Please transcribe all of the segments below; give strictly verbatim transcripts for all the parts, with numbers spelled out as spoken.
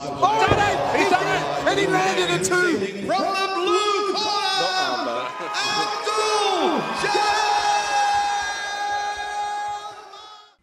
Oh, he's done it! And he landed a two from the blue corner, Abdul Jalil!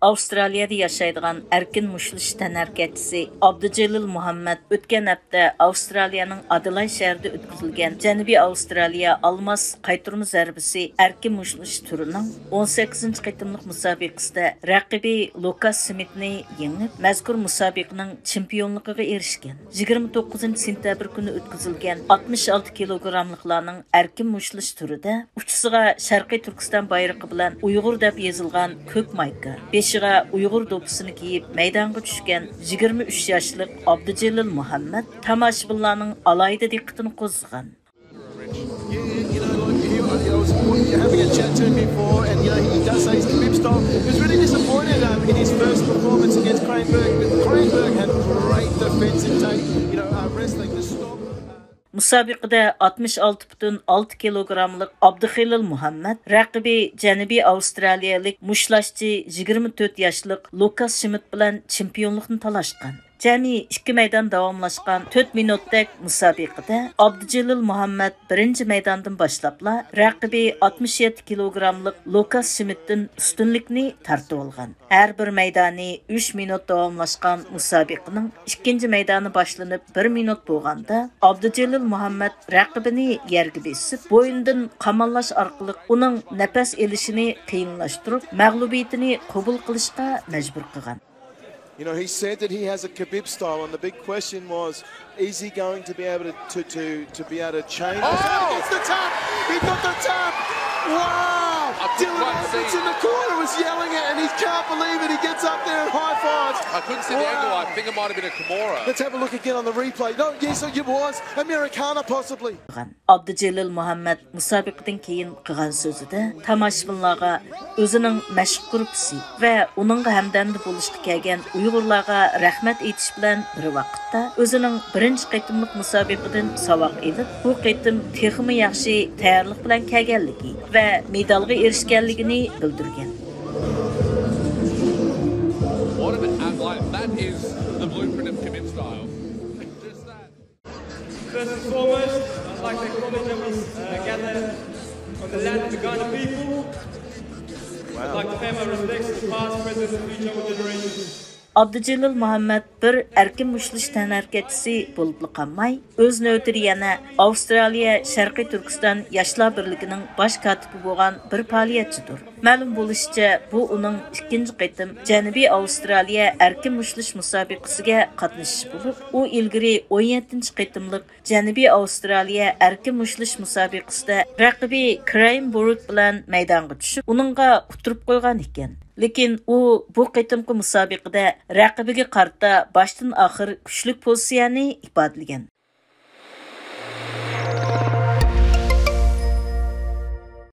ئاۋسترالىيەدە ياشايدىغان ئەركىن مۇشتلىشىش تەنھەرىكەتچىسى ئابدۇجېلىل مۇھەممەد ئۆتكەن ھەپتە ئاۋسترالىيەنىڭ ئادېلايد شەھىرىدە ئۆتكۈزۈلگەن جەنۇبىي ئاۋسترالىيە ئالماس قايتۇرما زەربىسى ئەركىن مۇشتلىشىش تۈرىنىڭ ئون سەككىزىنچى قېتىملىق مۇسابىقىسىدە رەقىبى لۇكاس سمىتنى يېڭىپ، مەزكۇر مۇسابىقىنىڭ چېمپىيونلۇقىغا ئېرىشكەن. يىگىرمە توققۇزىنچى سېنتەبىر كۈنى ئۆتكۈزۈلگەن ئاتمىش ئالتە كىلوگراملىقلارنىڭ ئەركىن مۇشتلىشىش تۈرىدە ئۇچىسىغا شەرقىي تۈركىستان بايرىقى بىلەن ئۇيغۇر دەپ يېزىلغان كۆك مايكا، بېشىغا ئۇيغۇر دوپپىسىنى كىيىپ مەيدانغا چۈشكەن يىگىرمە ئۈچ ياشلىق ئابدۇجېلىل مۇھەممەد تاماشىبىنلارنىڭ ئالاھىدە دىققىتىنى قوزغىغان. You, you, you know, look, he, I was having a chat to him before, and you know, he does say his Khabib style. He was really disappointed um, in his first performance against Cronenberg, but Cronenberg had great defensive take, you know, uh, wrestling to stop. مۇسابىقىدە ئاتمىش ئالتە پۈتۈن ئالتە كىلوگراملىق ئابدۇخېلىل مۇھەممەد رەقىبى جەنۇبىي ئاۋسترالىيەلىك مۇشتلاشچى يىگىرمە تۆت ياشلىق لۇكاس شىمىت بىلەن چېمپىيونلۇقنى تالاشقان. جەمئىي ئىككى مەيدان داۋاملاشقان تۆت مىنۇتتەك مۇسابىقىدە ئابدۇجېلىل مۇھەممەد بىرىنچى مەيداندىن باشلاپلا رەقىبى ئاتمىش يەتتە كىلوگراملىق لۇكاس شىمىتتىن ئۈستۈنلۈكنى تارتىۋالغان. ھەر بىر مەيدانى ئۈچ مىنۇت داۋاملاشقان مۇسابىقىنىڭ ئىككىنچى مەيدانى باشلىنىپ بىر مىنۇت بولغاندا، ئابدۇجېلىل مۇھەممەد رەقىبىنى يەرگە بېسىپ، بوينىدىن قاماللاش ئارقىلىق ئۇنىڭ نەپەس ئېلىشىنى قىيىنلاشتۇرۇپ، مەغلۇبىيىتىنى قوبۇل قىلىشقا مەجبۇر قىلغان. You know, he said that he has a Khabib style, and the big question was, is he going to be able to, to, to, to be able to change? Oh! He gets the tap! He got the tap! Wow! Dylan Edwards in the corner was yelling it, and he can't believe it. He gets up there and high fives. I couldn't see the angle. I think it might have been a Kimura. Let's have a look again on the replay. No, yes, it was Americana possibly. ئابدۇجېلىل مۇھەممەد مۇسابىقىدىن كېيىن قىلغان سۆزىدە تاماشىبىنلارغا ئۆزىنىڭ مەشىق گۇرۇپپىسى ۋە ئۇنىڭغا ھەمدەمدە بولۇشقا كەلگەن ئۇيغۇرلارغا رەھمەت ئېيتىش بىلەن بىر ۋاقىتتا، ئۆزىنىڭ بىرىنچى قېتىملىق مۇسابىقىدىن ساۋاق ئېلىپ، بۇ قېتىم تېخىمۇ ياخشى تەييارلىق بىلەن كەلگەنلىكى ۋە مېدالغا ئېرىشكەنلىكىنى بىلدۈرگەن. What an, like, that is the blueprint of Khabib style. Just that. First and foremost, I'd like to acknowledge that we uh, gather on the land of the Kaurna people. I'd like to pay my respects to past, present, and future generations. ئابدۇجېلىل مۇھەممەد بىر ئەركىن مۇشتلىشىش تەنھەرىكەتچىسى بولۇپلا قالماي، ئۆز نۆۋىتىدە يەنە ئاۋسترالىيە شەرقىي تۈركىستان ياشلار بىرلىكىنىڭ باش كاتىپى بولغان بىر پائالىيەتچىدۇر. مەلۇم بولۇشىچە، بۇ ئۇنىڭ ئىككىنچى قېتىم جەنۇبىي ئاۋسترالىيە ئەركىن مۇشتلىشىش مۇسابىقىسىگە قاتنىشىشى بولۇپ، ئۇ ئىلگىرى ئون يەتتىنچى قېتىملىق جەنۇبىي ئاۋسترالىيە ئەركىن مۇشتلىشىش مۇسابىقىسىدە رەقىبى كرايېن بۇرۇك بىلەن مەيدانغا چۈشۈپ، ئۇنىڭغا ئۇتتۇرۇپ قويغان ئىكەن. لېكىن ئۇ بۇ قېتىمقى مۇسابىقىدە رەقىبىگە قارىتا باشتىن ئاخىر كۈچلۈك پوزىتسىيەنى ئىپادىلىگەن.